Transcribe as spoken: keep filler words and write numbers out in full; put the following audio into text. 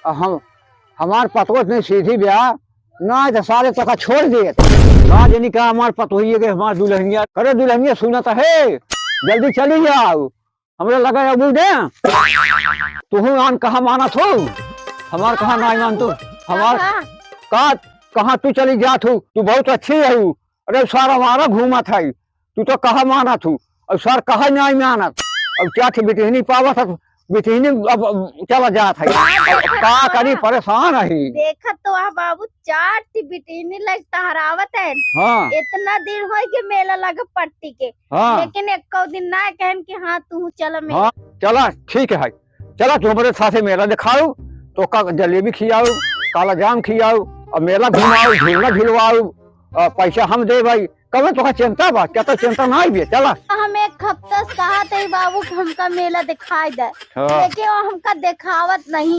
हम, हमार पतोह नहीं सीधी ब्या, ना तो सारे तोका छोड़ दिए। का जनी का हमार पतोहिए के हमार दुल्हनिया, अरे दुल्हनिया सुनत है, जल्दी चली जाओ। हमरा लगा अबू दे, तुहू आन कहा मानत हो, हमार कहा नाई मानत हो, हमार हाँ। का, कहाँ तू चली जात हो, तू बहुत अच्छी है। अरे सार हमारा घूमत है, तू तो कहा मानत हो, अब सार कहा नाई मानत, अब चार ठे बिटिहनी पावत है, बिटिहनी अब, अब चला जात है। अब का करी, परेशान है। देखत तो आ बाबू, चार ठे बिटिहनी लग तहरावत है। हाँ। इतना दिन होई के मेला लगा पट्टी के, हाँ। लेकिन एको दिन ना कहन कि हाँ तू चल मेला। हाँ, चला, ठीक है, चला तू हमारे साथे मेला दिखाओ, तोका जलेबी खियाओ, काला जाम खियाओ, और मेला घुमाओ, झूलना झुलवाओ, और पैसा हम दे भाई। कब तोका चिंता बा? क्या तो चिंता ना आई बे, चला। हम एक हफ्ता से कहत है बाबू कि हमका मेला दिखाई दे, हाँ। लेकिन वो हमका दिखावत नहीं।